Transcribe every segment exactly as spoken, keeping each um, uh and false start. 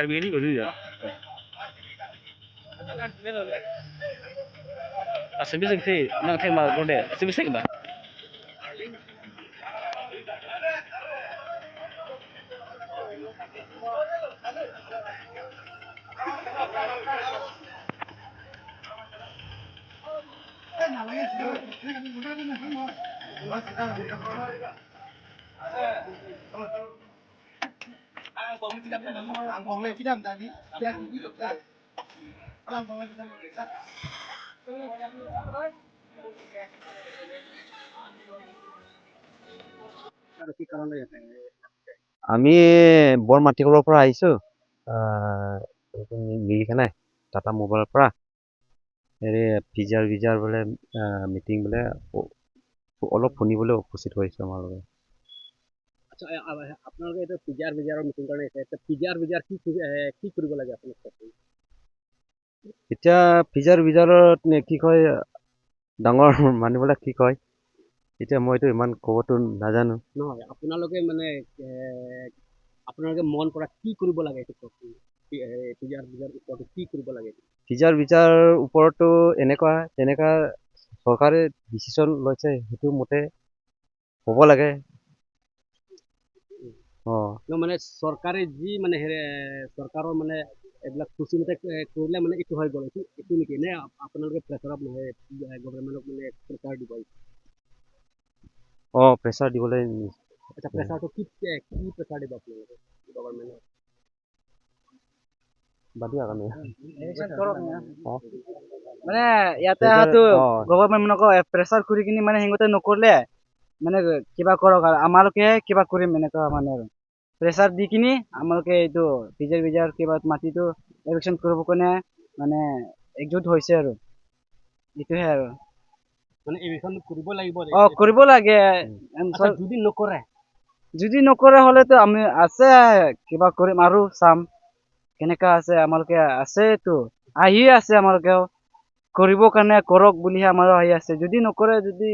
Ini ko ya. Asal bisa sih, nang tema kode, asal bisa kita. আমি বৰমাটি ঘৰৰ পৰা আহিছো। আহ, এইটো নি-, নীলিকানাই, টাটা মোবাইলৰ পৰা। হেৰি, পি জি আৰ ভি জি আৰ বোলে, আহ, মিটিং বোলে, অ-, অলপ শুনিবলৈ উপস্থিত হৈছো আমাৰ লগত। আচ্ছা, আ-, আ-, আপোনালোকে এতিয়া পি জি আৰ ভি জি আৰৰ মিটিং কাৰণে আহিছে। এতিয়া পি জি আৰ ভি জি আৰ কি কি, এ, কি কৰিব লাগে আপোনালোকে? এতিয়া পি জি আৰ ভি জি আৰত নে কি কয়, ডাঙৰ মানুহবিলাক কি কয়, এতিয়া মইতো ইমান ক'বতো নাজানো। নহয়, আপোনালোকে মানে, এ, আপোনালোকে মন পৰা কি কৰিব লাগে এইটো কওকচোন? কি, এ, পি জি আৰ ভি জি আৰ ওপৰত কি কৰিব লাগে? পি জি আৰ ভি জি আৰ ওপৰতো এনেকুৱা, তেনেকুৱা চৰকাৰে ডিচিশ্যন লৈছে, সেইটো মতে হ'ব লাগে। অ। ন, মানে চৰকাৰে যি মানে হেৰে, চৰকাৰৰ মানে এইবিলাক খুচি মতে, এ, কৰিলে মানে এইটো হৈ গ'ল, এইটো, এইটো নেকি? নে আপ-, আপোনালোকে প্ৰেছাৰত নহয়, এ, গভৰ্ণমেণ্টক মানে প্ৰেছাৰ দিব? অ, প্ৰেছাৰ দিবলৈ। আচ্ছা, প্ৰেছাৰটো কি, এ, কি প্ৰেছাৰ দিব আপোনালোকে গভৰ্ণমেণ্টক? বাদ দিয়া কাৰণে। অ। মানে ইয়াতে প্ৰেছাৰ, অহাটো অ। গভৰ্ণমেণ্টক, এ, প্ৰেছাৰ কৰি কিনি মানে সিহঁতে নকৰিলে মানে কিবা কৰক আৰু আমালোকে কিবা কৰিম এনেকুৱা মানে আৰু। প্ৰেছাৰ দি কিনি আমালোকে এইটো পি জি আৰ ভি জি আৰ কিবা মাটিটো এভিকশ্যন কৰিব কাৰণে মানে একজুট হৈছে আৰু। এইটোহে আৰু। মানে এভিকশ্যন কৰিব লাগিব দে। অ, কৰিব লাগে। উম। এম, আচ্ছা, চৰ- যদি নকৰে? যদি নকৰে হ'লেতো আমি আছে, কিবা কৰিম আৰু চাম। কেনেকা আছে, আমালোকে আছেতো। আহি আছে আমালোকেও। কৰিব কাৰণে কৰক বুলিহে আমাৰো আহি আছে। যদি নকৰে, যদি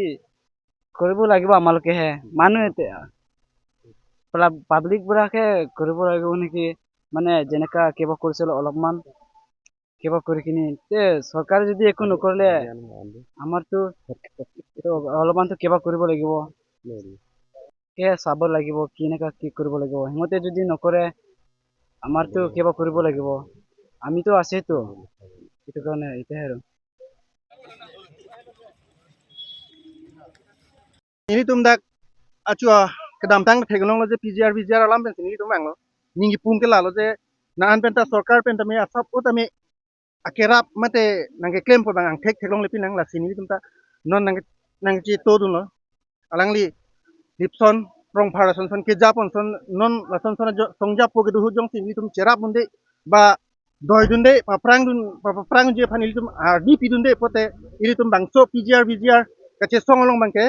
কৰিব লাগিব আমালোকেহে। মানুহ এতিয়া পাব্লিক বোৰাকে কৰিব লাগিব নেকি? মানে যেনেকা কিবা কৰিছিল অলপমান, কিবা কৰি কিনি। তে চৰকাৰে যদি একো নকৰিলে আমাৰতো তো অলপমানতো কিবা কৰিব লাগিব। কে চাব লাগিব, কেনেকা কি কৰিব লাগিব। সিহঁতে যদি নকৰে, আমাৰতো কিবা কৰিব লাগিব। আমিতো আছেতো। সেইটো কাৰণে এতিয়াহে আৰু। Nelitum dak achu kedamtang theklonglo je P G R V G R alam pensi nelitum vanglo. Ningje pum ke lalo je nang-an penta sorkar pen tame asap o tame akerap mate nangkeklem po bang angthek theklongle pinang, lasi nelitum ta non nang nangchetodunlo. Alangli Lipson Rongphar lason son kejapon son non lason son jo-, songjapo kedo ahut jongsi nelitum cherapdunde ba doidunde, paprangdun, pa-, paprangji aphan ilitum ardi pidunde pote ilitum bangso P G R V G R kachesong along bangke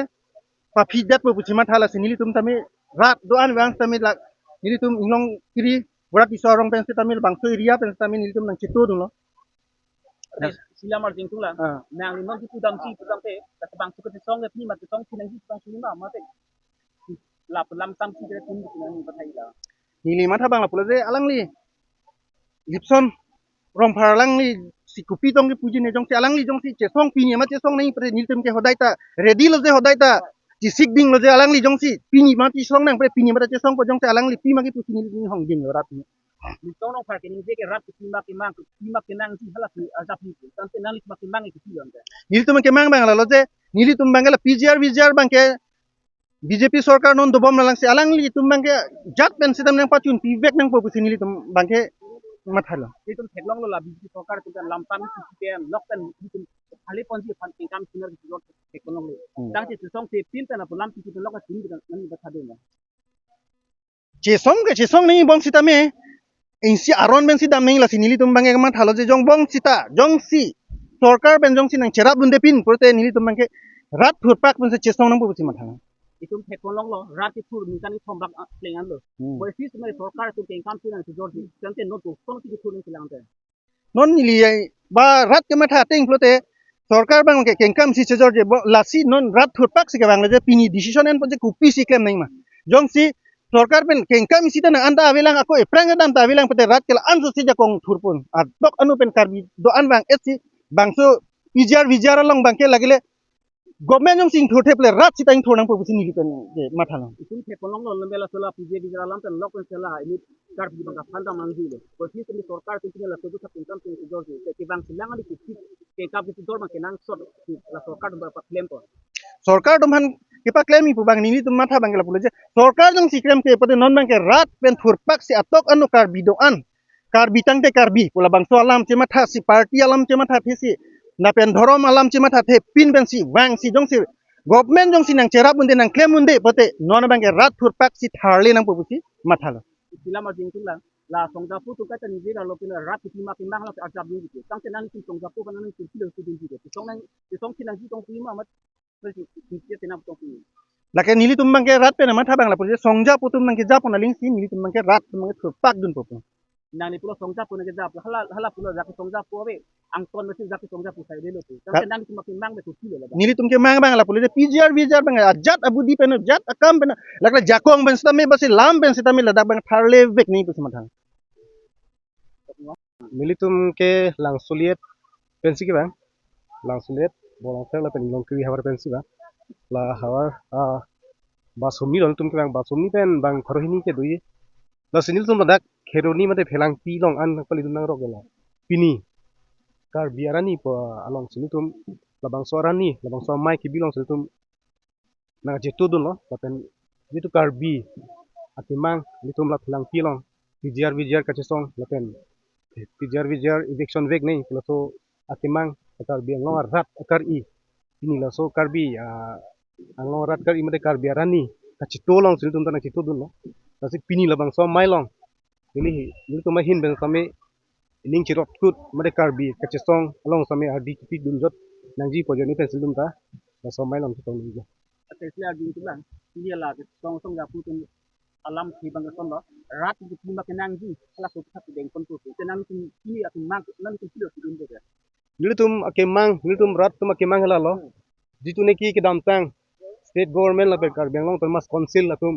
paphi detpo pusi matha, lasi nelitum tame rat do-an vang tame la nelitum inglong kiri borat iso arong pensi tame bangso area pensi tame nelitum nangchetodunlo. Isi lam arjing tula. Ah. Nangli non si pudamsi pudamte, bangso kachesong le pini ma chesong si nangji chesong si ma mate. Lap lam tam si kre pun si nangji pathai la. Neli matha bang lapulo je alangli Lipson Rongphar alangli si kopi tong kepuji ne jongsi alangli jongsi chesong pini ma chesong nangji pre nelitum ke hodai ta ready lo je, hodai ta chisik dinglo je alangli jongsi pini ma chesong nang pre pini ma chesongpo jongsi alangli pima kepu si neli hong dinglo rat ni. Lipson Rongphar ke ningje ke rat ke pima kemang, pima kenangji hala pi ajap ni. Tangte nangli pima kemang ke pilo ante. Nelitum kemang bang lalo je nelitum bangke la P G R V G R bangke B J P sorkar non dobom lalang si alanglitum bangke jat pen sitam nangpachun pivek nangpo pusi nelitum bangke mathalo. Nelitum theklonglo la B J P sorkar atum pen lam tam si pen lok pen nelitum khali ponji aphan income sinar si theklonglo. Hmm. Tangte chesong si pin pen apo lam si pen lok si nelitum nang bathado na. Chesong ke chesong nangji bong sitame. Insi aron pensi dam nangji, lasi nelitum bangke mathalo je jong bong sita jongsi sorkar pen jongsi nangcherapdunde pin pulote nelitum bangke rat thurpak pensi chesong nangpo pusi mathalo. Itum theklonglo rat kethur ningkan kethom bak, ah, pleng anlo. Hmm. Boi fis mai sorkar atum kengkam si nangchejorji. Tangte non to son si kethur nangchelang te. Non neli ai ba rat kematha ateng pulote sorkar bangke kengkam si chejorji, bo lasi non rat thurpak si kevanglo je pini decision enpo je kopisi klem nangji ma. Jongsi sorkar pen kengkam isi ta nang anta avelang, ako ephrang kedam ta avelang pute rat ke la-an sose jakong thurpon. Atok anu pen Karbi do-an vang-et si bangso P G R V G R along abangke lagile government jongsi ingthur thep le rat sita ingthur nangpo pusi neli pen ke matha nang. Itum theklonglo, lamela sola P G R V G R alam pen lok pen sela ini Karbi abang kaphan dam nangji lo. Kosi sini sorkar pen sini la sobu thap income pen sejor ji. Kevangjilang ali kisi kengkam kisi dor abang kenangsot si la sorkar abang paklem ko. Sorkar atum aphan kepaklem ipu abang nelitum matha abang ke lapulo je. Sorkar jongsi klem ke pute non abangke rat pen thurpak si atok anu Karbi do-an. Karbi tangte Karbi pu labangso alam chematha si, party alam chematha the si, lapen dhorom alam chematha the pin pensi vangsi jongsi government jongsi nangcherap un-e nangklem un-e pute non abangke rat thurpak si tharle nangpo pusi mathalo. Isi alam arjing tung lang, la Songjapo atum kaita niji ralo pen rat kiti ma kemang la arjap dun ji. Tangte nangtum Songjapo kan nangtum pilo si dun ji. Song nang, song si nangji tong pima amat. Lake nelitum abangke rat pen matha abang lapu je, Songjapo atum abangke japon aling si nelitum abangke rat atum abangke thurpak dunpo pu. Nangli pulo Songjapo nangke jap, hala, hala pulo jake Songjapo ave, angton mesi jake Songjapo sai delo pu. Tangte nangtum akemang be thurpilo la. Nelitum kemang abang lapu je P G R V G R abang ajat abudi pen ajat akam pen lake jakong pen sitame basi lam pen sitame ladak abang tharle vek neli pusi mathang. Nelitum ke Langsuliet pensi kevang. Langsuliet, Bolongthek lapen Longkiri havar pensi vang. La havar, ah, Basomni lo nelitum kevang, Basomni pen bang pharo hini kedo-i. Lasi nelitum ladak Kheroni mate Phelangpi along an nangpalidun nangrok gela. Pini Karbi arani pu alongsi nelitum labangso arani, labangso amei kebi alongsi nelitum nangchetudunlo, lapen jitu Karbi akemang nelitum la Phelangpi along P G R V G R kachesong lapen P G R V G R eviction vek nangji laso akemang Karbi Anglong arat akar-i. Pini laso Karbi, ah, Anglong arat akar-i mate Karbi arani kacheto alongsi nelitum ta nangchetudunlo. Lasi pini labangso amei along neli, nelitum ahin pen sitame ning cherot kut mate Karbi kachesong along sitame ardi kipidun jot nangji pu ajoine pensi nelitum ta laso amei along chetong nangji. Ate si arjing tung lang, pini la kachesong Songjapo atum alam si abang kesonlo, rat kiti ma kenangji, hala sobu thap dengpon pu. Kenangtum pini akemang, nangtum pilo si dun pu. Nelitum akemang, nelitum rat atum akemang hala lo. Jitu neke kedamtang state government lapen Karbi Anglong Autonomous Council atum,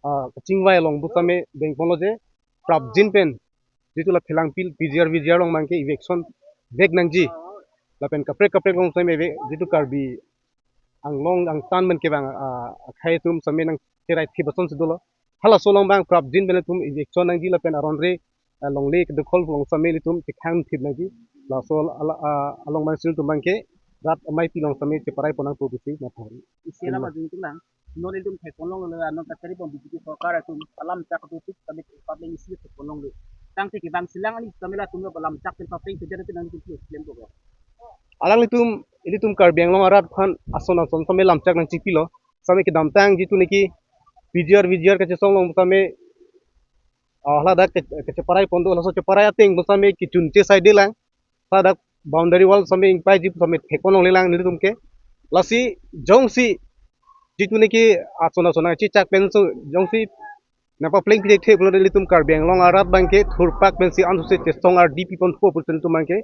ah, kachingvai along pu sitame dengponlo je prapjin pen jitu la Phelangpi P G R V G R along abangke eviction vek nangji. Lapen kaprek kaprek along sitame vek jitu Karbi Anglong angtan pen kevang, ah, akhei atum sitame nangcherai thip ason si dolo. Halaso along abang prapjin pen nelitum eviction nangji lapen aron re, ah, longle kedokhol along sitame nelitum chekhang thip nangji. Laso ala, ah, along abangsi nelitum abangke rat ameipi along sitame cheparai pon nangpo pusi matha. Isi alam arjing tung lang. Non nelitum theklonglo, non kachari pon B J P sorkar atum alam chak atum tik kami public isi theklonglo. Tangte kevangjilang ali kami latum alam chak pen public kejar pen nangtum pilo klem ko. Alanglitum, ilitum Karbi Anglong arat aphan ason ason sitame lamchak nangchipilo. Sitame kedamtang jitu neke P G R V G R kachesong along sitame, ah, ladak ke, kecheparai pon do, laso cheparai ateng pu sitame kechunche saidelang. Ladak boundary wall sitame ingpaiji pu sitame thek-ong longlelang nelitum ke. Lasi jongsi jitu neke ason ason nangchechak pensi jongsi nangpapleng pithekthe pulote ilitum Karbi Anglong arat abangke thurpak pensi ansose chesong ardi piponpo pusi nelitum abangke,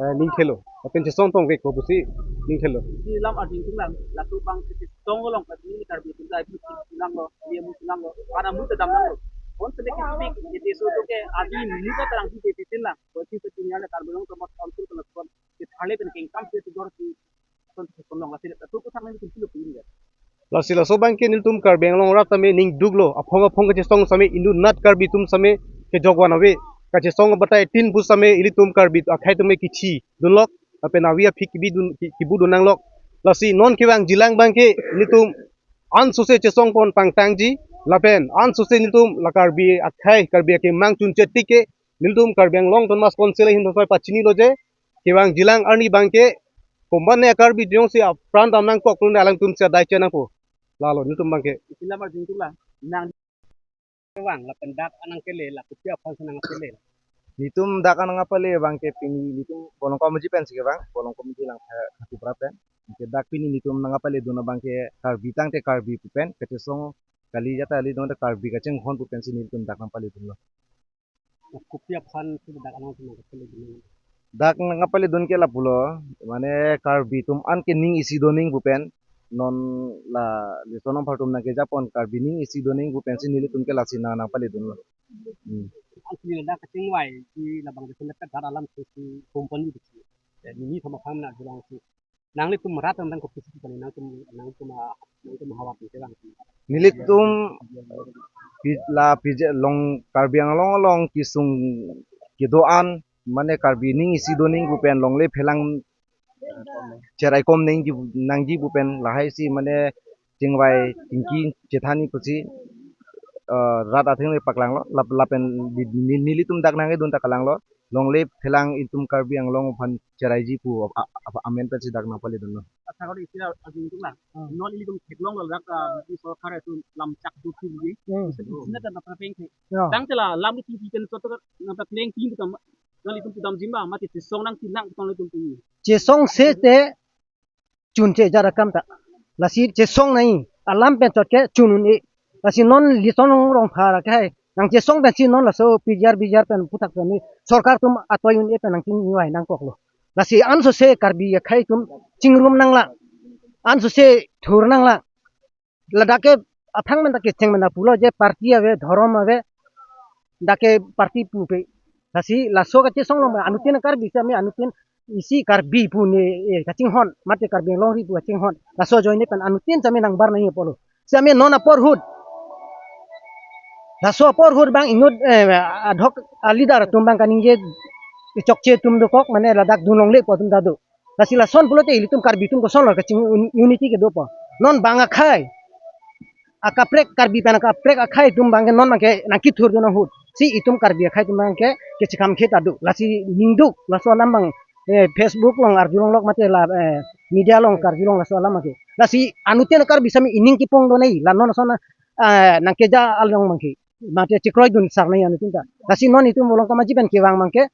eh, ning thelo. Lapen chesong tong vekpo pusi ning thelo. Isi alam arjing tung lang, latum abangke chesong along pati Karbi atum ta ipi nanglo, liamu nanglo, anamu ta dam nanglo. Kon sene kisipik, iti so to ke adi muka terang si iti tin lang. Buat si setinya ada Karbi Anglong Autonomous Council kena kon, kita hale pen kengkam si tujor si Lasi laso abangke nelitum Karbi Anglong arat tame ningduklo, aphong aphong kachesong sitame inut nat Karbi atum sitame kejok van ave. Kachesong abatai tin pu sitame ilitum Karbi akhei atum ke kithi dunlok, lapen avi aphi kibi dun, ki, kibu dun nanglok. Lasi non kevangjilang abangke nelitum ansose chesong pon pangtangji, lapen ansose nelitum la Karbi akhei, Karbi akemang chunche tik ke nelitum Karbi Anglong Autonomous Council ahin pen pachinilo je, kevangjilang arni abangke komatne Karbi jongsi apran dam nangkok pulote alangtum si adai che nangpo. Lalo nelitum abangke. Isi alam arjing tung lang, nang kevang lapen dak anang kele la kopi aphan si nang kele. Nelitum dak anang apale abangke pini nelitum Bolong Komaji pensi kevang, Bolong Komaji Langtha Khatipra pen. Anke dak pini nelitum nang apale dun abangke Karbi tangte Karbi pu pen, kachesong kali jata kali dun Karbi kachinghon pu pensi nelitum dak nang pale dunlo. Kopi aphan si dak anang si nang kele dun. Dak nang pale dun ke lapulo, mane Karbi atum an ke ning isi doning pu pen, non la lason aphartum nangkejapon Karbi ning isi doning pu pensi nelitum ke lasi nang nangpaledunlo. Hmm. Ansi ladak kachingvai si labang kachingvai kat alam si si company di si. Ya, nini sama kami nak bilang si. Nanglitum rat tentang kopisi kali nangtum nangtum ah, nangtum hawa pi telang. Nelitum pi- la pije long Karbi Anglong along kesung kedo-an mane Karbi ning isi doning pu pen longle phelang cheraikom nangji nangji pu pen lahai si mane chingvai chingki chethani pusi eh, rat atheng le paklanglo lap lapen di- ni- nelitum dak nangkedun ta kalanglo longle phelang itum Karbi Anglong aphan cheraiji pu a- a- amen pensi dak nangpaledunlo. Asa kori isi la ajung tung la. Hmm. Non ilitum theklonglo dak ah, di sorkar itu lamchak dupi di. Hmm. Isi isi na tanda pernah pengke. Ya. Tangte la lam di tingki pen soto na ta pleng tingki tam. Non ilitum pudam jimba mati chesong nangtilang tong ilitum tingki. Chesongse te chunche jarakam ta. Lasi chesong nai alam pen chot ke chun un-e. Lasi non lason rong phara ke hai. Nangchesong pensi non laso P G R, B G R pen puthak pen ni sorkar atum atoi un-e pen nangchingvai nangkoklo. Lasi ansose Karbi akhai atum chingrum nanglang. Ansose thur nanglang. Ladak ke athang men ta kecheng men ta pulo je party ave, dhorom ave, dak ke party pupe. Lasi laso kachesong along anuttin Karbi sami anuttin isi Karbi pu ne eh, kachinghon, mate Karbi Anglong ri pu kachinghon. Laso ajoine pen anuttin sami nangbar nangji apotlo. Sami non apor ahut. Laso apor ahut bang inut eh, adhok a leader atum bang kaningje chokche atum dokok mane ladak dun longle pu atum ta do. Lasi lason pulote ilitum Karbi atum kosonlo kaching un- unity kedopo. Non bang akhai. Akaprek Karbi pen akaprek akhai atum bangke non bangke nangkethurdun ahut. Si itum Karbi akhai atum bangke kechekam khe ta do. Lasi ningduk laso alam bang eh, Facebook along arjulonglok mate la eh, media along karjulong laso alam bangke. Lasi anuttin Karbi sami ining kipong do nai la non ason eh, nangkeja along bangke. Mate chekroidun sar nai anuttin ta. Lasi non itum Volongkom Aji pen kevang bangke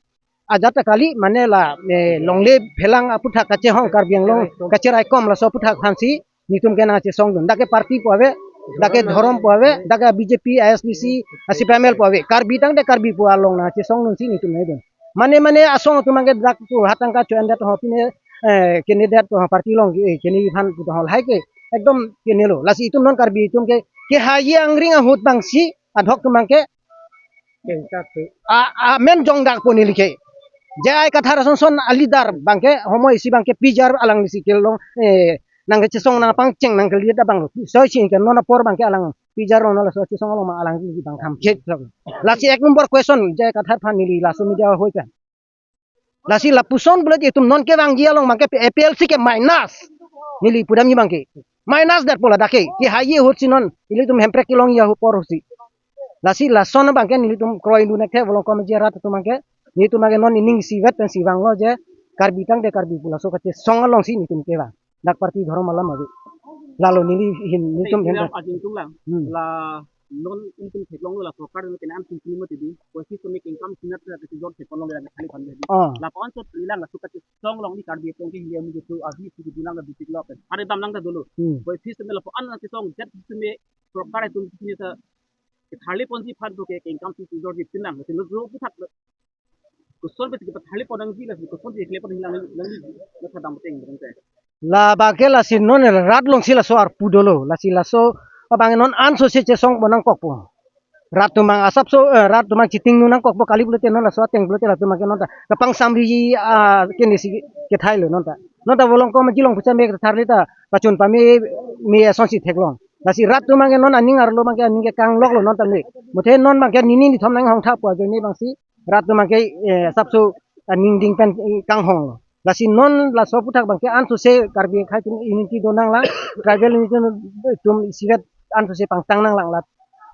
ajat ta kali mane la eh, longle phelang aputhak kachehong Karbi Anglong kacheraikom laso aputhak aphansi nelitum ke nangchesongdun. Dak ke party pu ave, dak ke dhorom pu ave, dak ke B J P, I S D C, C P I M L pu ave. Karbi tangte Karbi pu along nangchesongdunsi nelitum nangdun. Mane mane asong atum bangke dak pu hatang kacho-endet ho pine eh, candidate ho party along eh, kene aphan pu ho lahai ke ekdom kenelo. Lasi itum non Karbi atum ke kehaiye angring ahut bangsi adhok atum bangke Kengkak ke. A, amen jongdakpo neli ke. J I Kathar asonson a leader bangke homoi isi bangke P G R alanglisi kelong eh nangkechesong nangpangcheng nangkelead abanglo. Soi si ke non apor bangke alang P G R along laso chesong along ma alang di bang tham khe. Lasi ek number question J I Kathar aphan neli laso media ahoi pen. Lasi lapuson pulote itum non kevangji along bangke A P H L C ke minus. Neli pudamji bangke. Minus detpo ladak ke. Kehaiye ahut si non. Ilitum Hemprek kelongji ahut apor ahut si. Lasi lason bangke nelitum kroidun thekthe Volongkom Aji arat atum bangke. Nelitum bangke non ining isivet pensi vanglo je. Karbi tangte Karbi pu laso kachesong alongsi nelitum kevang. Dak party dhorom alam ave. Lalo neli hin nelitum Isi hin. Ram ajing tunglang. Hmm. La non itum theklonglo la sorkar no kena am singkini mati di. Koisi sumi kengkam sinat la kesi jor theklonglo la thali pan di. Oh. Lapuson chot ilang la sukat song long di Karbi atum ke hilia mugi tu avi si di bilang la bisik lo pen. Hari damlang ta dulu. Hmm. Koisi sumi lapuson na song jat sumi sorkar atum sumi ta thali ponji aphan tu ke kengkam si jor di pinlang. Lo lo puthak lo. Koson besi kita thali ponang ji la koson si kle pon hilang lang di. Lo thadam teng teng. La bangke lasi non rat alongsi laso arpu dolo. Lasi laso abang non ansose chesongpo nangkokpo. Rat atum bang asapso eh, rat atum bang chitingnun nangkokpo kali pulote non laso ateng pulote rat atum bang ke non ta kapangsamri ah, kene si kethailo non ta. Non ta Volongkom Aji along pucha me tharli ta pachun pame me asonsi theklong. Lasi rat atum bang ke non aning arlo bangke aning ke kangloklo non ta me. Muthe non bangke nini nithom nanghongthapo ajoine bangsi rat atum bangke eh, asapso aning ding pen eh, kanghonglo. Lasi non laso aputhak bangke ansose Karbi akhai atum unity do nanglang, tribal unity atum isivet ansose pangtang nanglang la.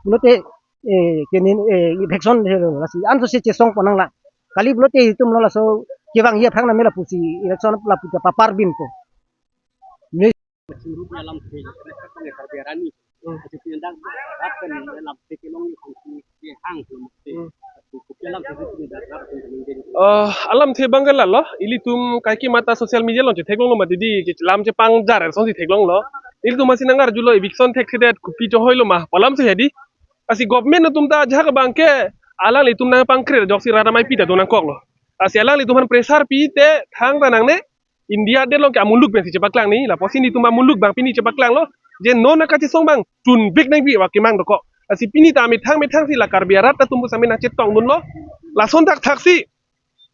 Pulote eh, kene eh, election helo lasi ansose chesongpo nanglang. Kali pulote itum lo laso kevangji aphrang name lapusi election lapu ta paparbinpo. Singrup alamthe, Karbi arani. Hmm. Aji pindak, rat pen alamthe kelong ni kongsi ke hang kelong te. Hmm. Kopi alamthe si pindak rat pen kelong te. Eh, alamthe bangke lalo, ilitum kaike mata social media along chetheklonglo mati di, che lam chepangjar asonsi theklonglo. Ilitum masi nangarjulo eviction thekthedet kopi chohoilo ma, pu alamsi hedi. Lasi government atum ta ajahak bangke, alanglitum nangpangkre ajoksi rat amei pi ta do nangkoklo. Lasi alanglitum aphan pressure pi te thangta nangne, India adet along ke amuluk pensi chepaklang ni, lapusi netum amuluk abang pini chepaklanglo, je non akachesong abang tunvek nangpi abang kemang dokok. Lasi pini ta methang methang si la Karbi arat atum pusitame nangchetongdunlo. Lason thakthak si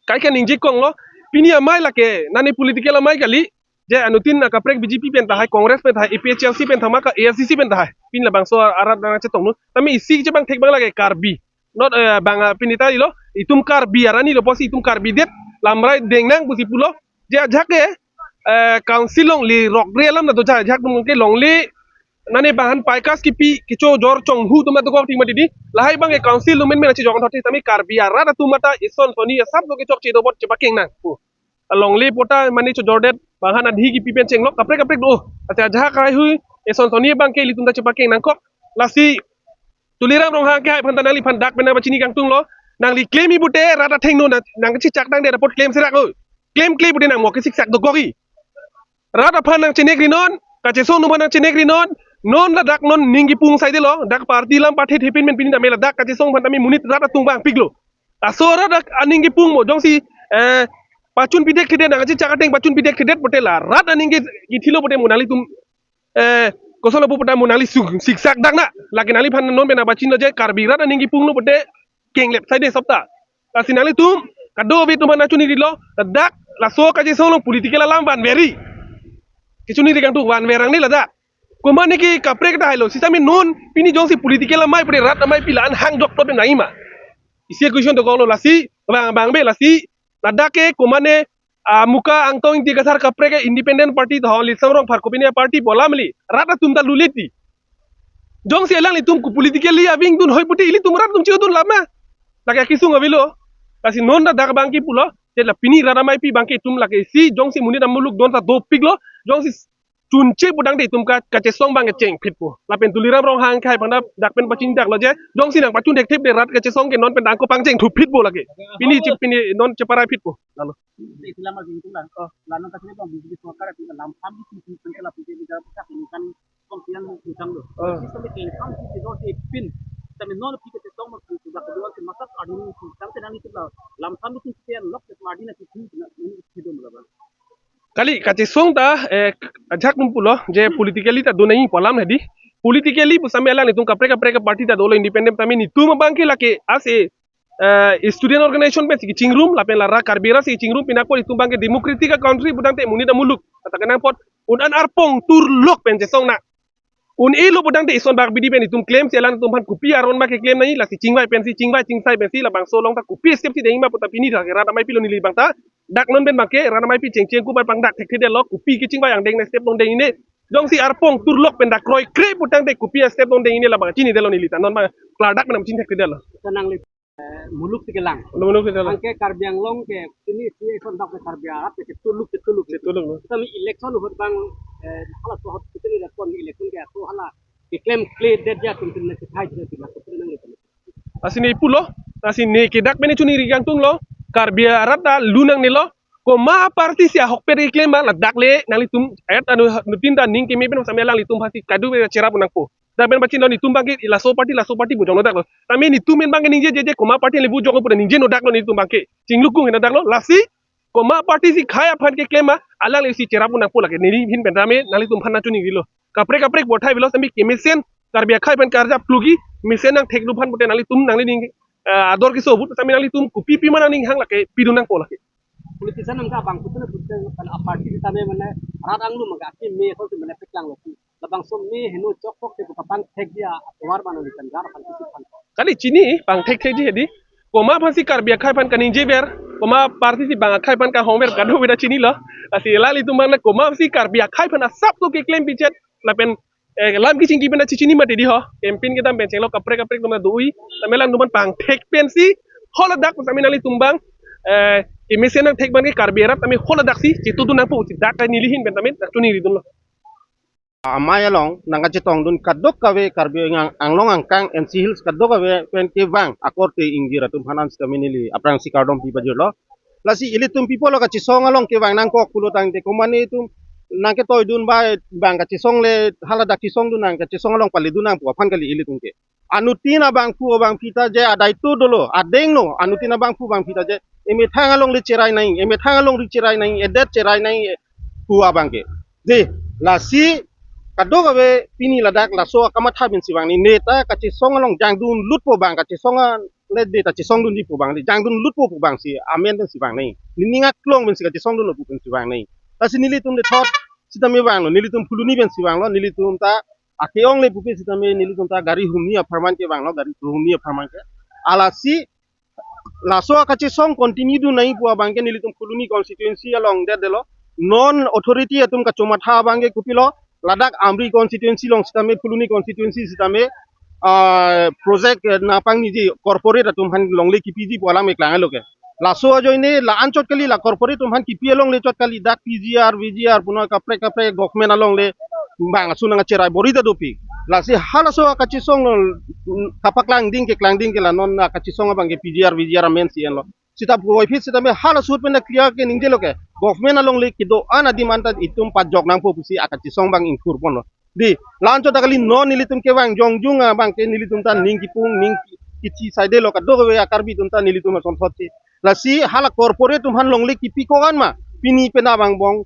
kai kaningje konglo, pini amei lake nani political amei kali, je anuttin akaprek B J P pen tahai, Congress pen tahai, A P H L C pen tahai, maka A I C C pen tahai. Pini labangso arat nangchetongdun. Tame isi chebang thek abang lake Karbi. Not, eh, bang, ah, pini ta ilo, itum Karbi arat ni lo pusi itum Karbi adet, lamrai dengnang pusi pulo. Je ajahak ke, eh, council longle rokre alam na do ajahak atum ke longle, nani bang aphan paikas kipi, kechojor chonghu atum dokok tik mati di. Lahai abang ke council atum men men achi jok thot tame Karbi arat atum mata ison soni asap do kechokche do apot chepakeng nang pu. Longle pota mane chojordet, bang aphan adhi kipi pen chenglok kaprek kaprek do. Ate ajahak haihui, ison soni abang ke ilitum ta chepakeng nangkok. Lasi Tuliram Ronghang ke hai aphan ta nangliphan dak pen nangpachini kangtunglo. Nangli claim-i pute rat athengno nang, nangchechak tangdet apot claim serak o. Claim claim pute nang mo kesiksak dokok-i. Rat aphan nangchenek rinon, kachesong atum aphan nangchenek rinon, non ladak non ning kipung saidelo, dak party alam pathe thepin men pini tame ladak kachesong aphan tame monit rat atum vangpiklo. Laso rat ak-, aning kipung mo, jongsi, eh, pachun pidek thedet nangchechak ateng pachun pidek thedet pute la rat aning ke kithilo pute mo nanglitum, eh, koson lapu pute mo nangli su-, siksak dak na. Lake nangliphan non pen nangpachinilo je Karbi rat aning kipunglo pute kenglep saide sopta. Lasi nanglitum kadokave atum aphan nangchoningri lo, ladak laso kachesong along political alam vanver-i. Kechoningri kangtung vanver nangne ladak. Komat ne ke kaprek tahai lo, sitame non pini jongsi political amei pute rat ameipi la-an hang jok plot nangji ma. Isi question dokoklo lasi, bang, bang be lasi, ladak ke komat ne, ah, Muka Angtong Ingti Kathar kaprek ke independent party tahai, Litsong Rongphar kopine party pu alam kali, rat atum ta lule ti. Jongsi alanglitum ke politically avingdun hoi pute ilitum rat atum chodun lama. Lake akesung avelo. Lasi non ladak abang ke pulo, je la pini rat ameipi abang ke itum lake isi jongsi monit amuluk don ta dopiklo, jongsi chunche pudang de itum ka, kachesong abang ke chengphitpo. Lapen Tuliram Ronghang ke hai aphan ta dak pen pachini daklo je, jongsi nangpachun thekthep de rat kachesong ke non pen dang ko pangcheng thuphitpo lake. Pini che, pini non cheparai phitpo. Lalo. Isi lama jingtung lang. Oh. Lalo kasi abang B J P sorkar itu lam sam di sisi pun kalau B J P dalam pusat ini kan kongsian mau utang lo. Oh. Jadi sampai ke sam di sisi dosi pin. Sampai non pi kachesong mau sudah kedua ke masa adun sampai nanti itu lah. Lam sam di sisi yang lok ke madi na sisi na ini itu belum lah. Kali kachesong ta, eh, ajahak atum pulo, je politically ta do nangji pu alam hedi. Politically pusitame alanglitum kaprek kaprek party ta dolo independent tame netum abang ke lake as a, eh, student organization pensi kechingrum, lapen la rat Karbi arat si kechingrum, pinako itum abang ke democratic a-country pudang te monit amuluk. Kata kenang apot, un-an arpong turlok pen chesong na. Un-elo pudang te ison bak bidi pen itum claim si alanglitum aphan kopi aron bak ke claim nangji, lasi chingvai pensi, chingvai chingsai pensi labangso along ta kopi step si dengji ma pu ta pini dak rat ameipi lo neli abang ta. Dak non pen abang ke rat ameipi chengcheng ku bai pangdak thekthedetlo, kopi kechingvai angdeng ne step along dengji ne. Jongsi arpong turlok pen dak kroikre pudang te kopi step along dengji ne labang chinidetlo neli ta non abang klardak pen nangchini thekthedetlo. Kanang le muluk si kelang. Muluk si kelang. Anke Karbi Anglong ke pini si ison dak ke Karbi arat ke tuluk ke tuluk. Ke tuluk, no? Kami election ahut abang, eh, hala so ahut kita ni dapat election ke so hala ke claim clear det ya tum tum na ke thai jina tum na ke tum nang le. Lasi ne pulo, lasi ne ke dak pen choningri kangtunglo, Karbi arat ta lu nangnelo, komat party si ahokpet claim abang ladak le nanglitum ayat anu nutin ta ning keme pen sampai alanglitum aphan si kadokave cherap nangpo. Dak pen pachinidun itum abang ke laso party, laso party pu jonglo dak lo. Tame netum pen abang ke ningje je je komat party le pu jonglo pu ningje no dak lo netum abang ke. Chinglukung hena dak lo. Lasi komat party si khai aphan ke claim ma, alangli si cherap nangpo lake. Neli ahin pen tame nanglitum aphan nangchoningrilo. Kaprek kaprek vote hai bilo tame kemesen Karbi akhei aphan karjap plugi, mesen nangthek lu aphan pute nanglitum nangli ning, eh, ador keso vote tame nanglitum kopi pima nangning hang lake pidun nangpo lake. Politician nang ka bang kutu na kutu kan a party tame mane rat anglu maga ke me ko mane peklang lo. Labangso me heno chok kok te kapangthek dia atovar mano ni kan gar aphan kisi aphan. Kali chini pangthek thekji hedi. Komat aphan si Karbi akhei aphan kaningjever, komat party si bang akhei aphan kahongver kadokave ta chinilo. Lasi alanglitum abang na komat aphan si Karbi akhei aphan asap to ke claim pichet lapen, eh, lam kechingki pen ta chechini mati di ho. Campaign kedam pen chenglo kaprek kaprek atum ta do-i. Tame alanglitum aphan pangthek pensi haladak tame nanglitum abang, eh, kemesen nangthek abang ke Karbi arat tame haladak si chetudun nangpo si dak kai neli ahin pen tame nangchoningridunlo. Amei along nangkachetongdun kadokave Karbi Ang-, Anglong angkang N C Hills kadokave pen kevang akorte ingjir atum aphan ansi tame neli aphrangsi kardom pi pajirlo. Lasi ilitum pi pulo kachesong along kevang nangkok pulo tangte komat ne itum nangketoidun bai bang kachesong le haladak chesongdun nang kachesong along paledun nang pu aphan kali ilitum ke. Anuttin abangphu abangphi ta je adai tu dolo, adeng no, anuttin abangphu abangphi ta je. Emethang along le cherai nangji, emethang along le cherai nangji, edet cherai nangji, pu abang ke. Dei, lasi kadokave pini ladak laso akamatha pensi vang nangji, neta kachesong along jangdun lutpo abang, kachesong a le dei ta chesongdunji pu abang, dei jangdun lutpo pu abangsi amen pensi vang nangji. Nening aklong pensi kachesongdunlo pu pensi vang nangji. Lasi nelitum dei thot sitame vanglo, nelitum Phuloni pensi vanglo, nelitum ta ake-ong le pupe sitame nelitum ta gari humni apharman ke vanglo, gari humni apharman ke. Lasi laso akachesong continue dun nangji pu abang ke nelitum Phuloni constituency along det detlo. Non authority atum kachomatha abang ke kopilo, ladak Amri constituency along sitame, Phuloni constituency sitame, ah, project, eh, nangpangniji corporate atum aphan longle kipiji pu alam eklang lo ke. Laso ajoine la-anchot kali, la corporate atum aphan kipi alongle chot kali, dak P G R, V G R punon kaprek kaprek government alongle bang asu nangcherai bor-i ta dopik. Lasi halaso akachesong lo, mm, kapaklang ding keklang ding ke la non akachesong abang ke P G R, V G R amen si enlo. Sita puvoiphit sitame hala ahut pen clear ke ningjelo ke. Government alongle kedo-an adim anta itum pajok nangpo pusi akachesong abang ingthurponlo. Dei, la-anchot ta kali, non nelitum kevang jongjung abang ke nelitum ta ning kipung, ning kithi saidelo, kadokave a-Karbi atum ta nelitum asonthotsi. Lasi hala corporate atum aphan longle kipi ko-an ma, pini pen abang bong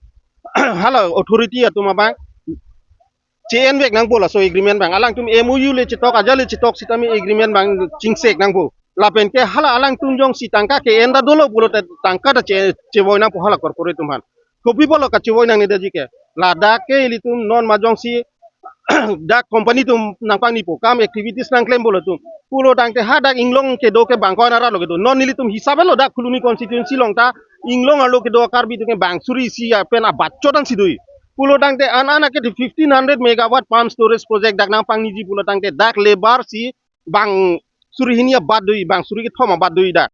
hala authority atum abang che-envek nangpo laso agreement abang. Alangtum M O U le chetok, ajat le chetok sitame agreement abang chingsek nangpo. Lapen ke hala alangtum jongsi tangka ke-en ta dolo pulote tangka ta che-, chevoi nangpo hala corporate atum aphan. Kopi pulo kachevoi nangnedetji ke. Ladak ke ilitum non ma jongsi dak company atum nangpangnipo, kam activities nangklempo latum pulo tangte hadak inglong kedo ke bang ko-an aralo kedo. Non nelitum hisap lo dak Phuloni constituency along ta inglong arlo kedo a-Karbi atum ke bang suri isi pen abachot ansi do-i. Pulo tangte an-an ake fifteen hundred megawatt pump storage project dak nangpangniji pulo tangte dak labour si bang suri hini abat do-i, bang suri kethom abat do-i dak.